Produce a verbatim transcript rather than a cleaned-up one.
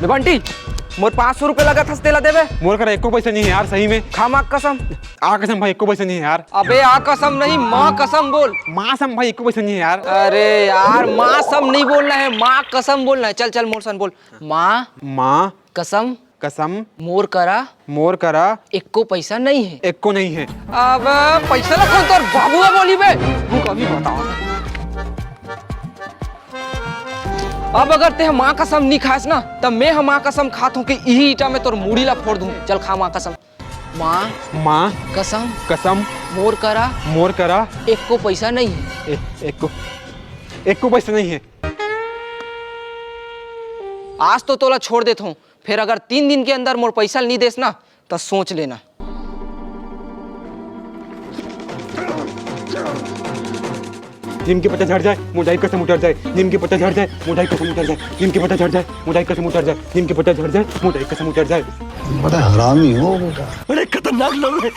बे बंटी, मोर पाँच सौ रुपया लगत हस, तेला देबे? मोर करा एको पैसा नहीं है यार, सही में। खा माँ कसम। आ कसम भाई, एको पैसा नहीं है यार। अबे आ कसम नहीं, माँ कसम बोल। माँ कसम भाई, एको पैसा नहीं है यार। अरे यार, माँ सम नहीं बोलना है, माँ कसम बोलना है। चल चल, मोर सन बोल। माँ माँ कसम। कसम। मोर करा। मोर करा। एको पैसा नहीं है। एको नहीं है। अब पैसा ला कौन तोर बाबू ला बोली बे? रुक, अभी बताओ। अब अगर ते माँ कसम नहीं खास ना, तब मैं ह माँ कसम खात हूँ कि इही ईटा में तोर मुड़ी ला फोड़ दूँ। चल खा माँ कसम। माँ माँ कसम। कसम। मोर करा। मोर करा। एको पैसा नहीं है। ए, एको, एको पैसा नहीं है। आज तो तोला छोड़ देत हूँ, फिर अगर तीन दिन के अंदर मोर पैसा नहीं देस ना, तो सोच लेना। नीम के पत्ता झड़ जाए, मोर दाई कसम उतर जाए। नीम के पत्ता झड़ जाए, मोर दाई कसम उतर जाए। नीम के पत्ता झड़ जाए, मोर दाई कसम उतर जाए। नीम के पत्ता झड़ जाए, मोर दाई कसम उतर जाए। बड़ा हरामी हो बेटा। बड़े खतरनाक लोग हैं।